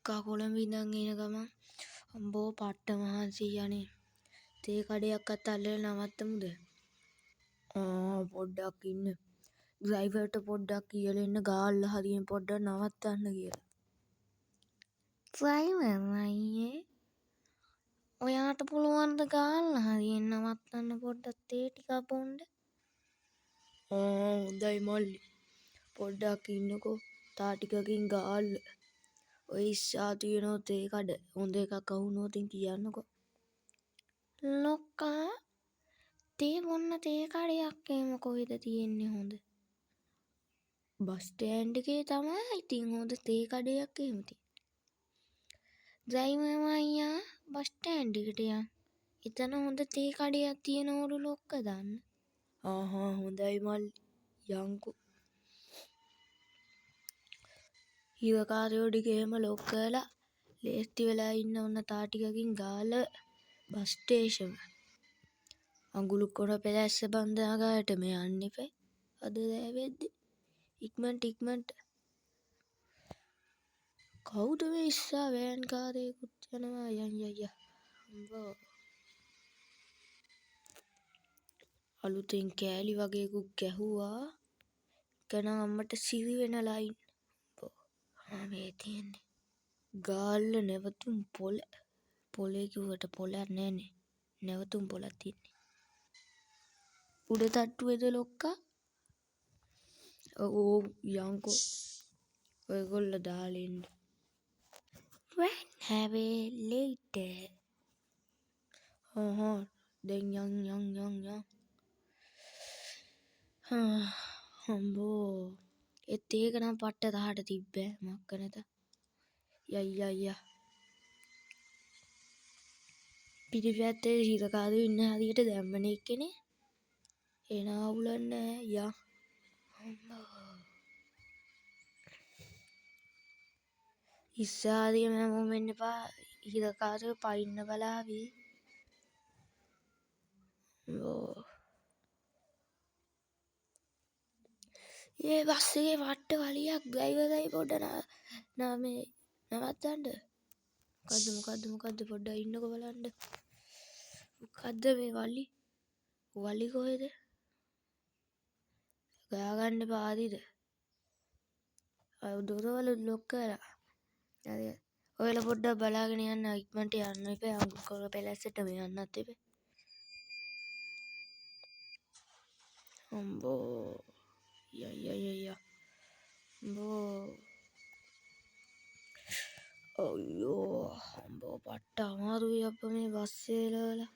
ලොක්කා කොළඹ ඉඳන් එන ගමන් අම්බෝ පට්ට මහන්සි අනේ. තේ කඩයක්වත් අල්ලලා නවත්තමුද? ආ පොඩ්ඩක් ඉන්න. ඩ්‍රයිවර්ට පොඩ්ඩක් කියලා එන්න ගාල්ල හරියෙන් පොඩ්ඩක් නවත්තන්න කියලා. ඩ්‍රයිවර් අයියේ ඔයාට පුළුවන්ද ගාල්ල හරියෙන් නවත්තන්න පොඩ්ඩක් තේ ටිකක් බොන්න? ආ හොඳයි මල්ලි. පොඩ්ඩක් ඉන්නකෝ. තා ටිකකින් ගාල්ල. ඔය ඉස්සා තියෙනවා තේ කඩ. හොඳ එකක් අහුනොතින් කියන්නකෝ. ලොක්කා තේ බොන්න තේ කඩයක් එහෙම කොහෙද තියෙන්නේ හොඳ? බස් ස්ටෑන්ඩ් එකේ තමයි ඉතින් හොඳ තේ කඩයක් එහෙම තියෙන්නේ. ඩ්‍රයිවර් අයියා බස් ස්ටෑන්ඩ් එකට යන්. එතන හොඳ තේ කඩයක් තියෙනවලු ලොක්ක දන්න. ආහා හොඳයි මල්ලි යන්කෝ. හිරකාරයෝ ටික එහෙම ලොක් කරලා ලේස්ති වෙලා ඉන්න ඔන්න තා ටිකකින් ගාල්ල බස් ස්ටේෂන්. අඟුලු කොන පෙරැස්ස බන්ධනාගාරයටම යන්න එපා. අද රෑ වෙද්දි. ඉක්මනට ඉක්මනට. කවුද මේ ඉස්සා වෑන් කාරයෙකුත් යනවා යන් යන් යන්. අම්බෝ. අලුතෙන් කෑලි වගේකුත් ගැහුවා. එක නම් අම්මට සිරි වෙන ලයින්. අම්බෝ. ආ මේ තියෙන්නේ. ගාල්ල නැවතුම් පොළ. පොළේ කිව්වට පොළක් නෑනේ. නැවතුම් පොළක් තියෙන්නේ. උඩ තට්ටුවේද ලොක්කා? ඔව් යන්කෝ. ඔයගොල්ලෝ දාලා එන්න. When have a later. හා දැන් යන් යන් යන් යන්. අම්බෝ. ඒත් ඒක නම් පට්ට රහට තිබ්බෑ මක්ක නැත. යයි යයි යා. පිටිපැත්තේ හිරකාරයෝ ඉන්න හරියට දැම්මනේ එක්කෙනේ. එන අවුලක් නෑ යා. අම්බෝ. ඉස්සරහට හැමෝම එන්න එපා. හිරකාරයෝ පයින්න බලාවි. අම්බෝ. ඒ බස් එකේ පට්ට වලියක් ඩ්‍රයිවර් අය පොඩ්ඩ නා මේ නවත්තන්න. මොකද්ද මොකද්ද මොකද්ද පොඩ්ඩක් ඉන්නකෝ බලන්න. මොකද්ද මේ වලි? වලි කොහෙද? ගා ගන්න එපා හරිද? අය දොරවල ලොක් කරලා. හරි. ඔයාලා පොඩ්ඩක් බලාගෙන යන්න ඉක්මනට යන්න එපා. අඟුරු පෙලැස්සටම යන්නත් එපා. අම්බෝ. යා යා යා යා. අම්බෝ. අයියෝ අම්බෝ පට්ට අමාරුයි අප්පා මේ බස් එලවලා.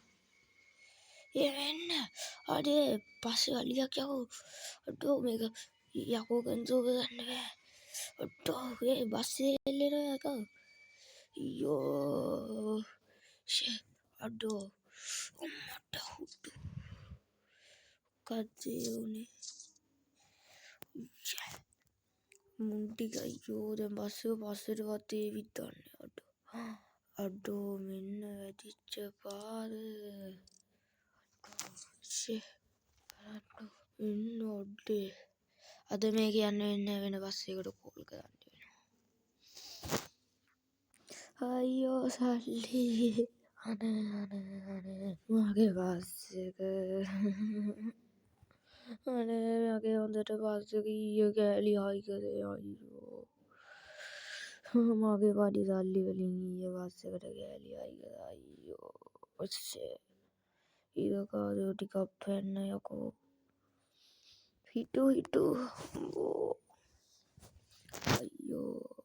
ඒ මෙන්න අඩේ පස්සේ වලියක් යකෝ. අඩෝ මේක යකෝ කන්ට්‍රෝල් කරගන්න බෑ. අඩෝ ඒ බස් එල්ලෙනවා යකෝ. අයියෝ ෂේ අඩෝ අම්මට හුඩු. මොකද්ද ඒ උනේ? මුන් ටික අයියෝ දැන් බස් එක පස්සටවත් ඒවිත් දන්නේ. අඩෝ අඩෝ මෙන්න වැදිච්ච පාර. ෂේ බලන්න එන්න ඔඩේ. අද මේක යන්න වෙන්නේ වෙන බස් එකකට කෝල් කරන්න වෙනවා. අයියෝ සල්ලි. අනේ අනේ අනේ මගේ බස් එක. අනේ මගේ හොඳට බස් එක ඊයේ කෑලි හයි කරේ අයියෝ. මගේ පඩි සල්ලි වලින් ඊයේ බස් එකට කෑලි හයි කරා අයියෝ. ෂේ. හිරකාරයෝ ටිකක් පැන්න යකෝ. හිටු හිටු. අම්බෝ. අයියෝ.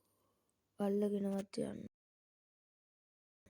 අල්ලගෙනවත් යන්න.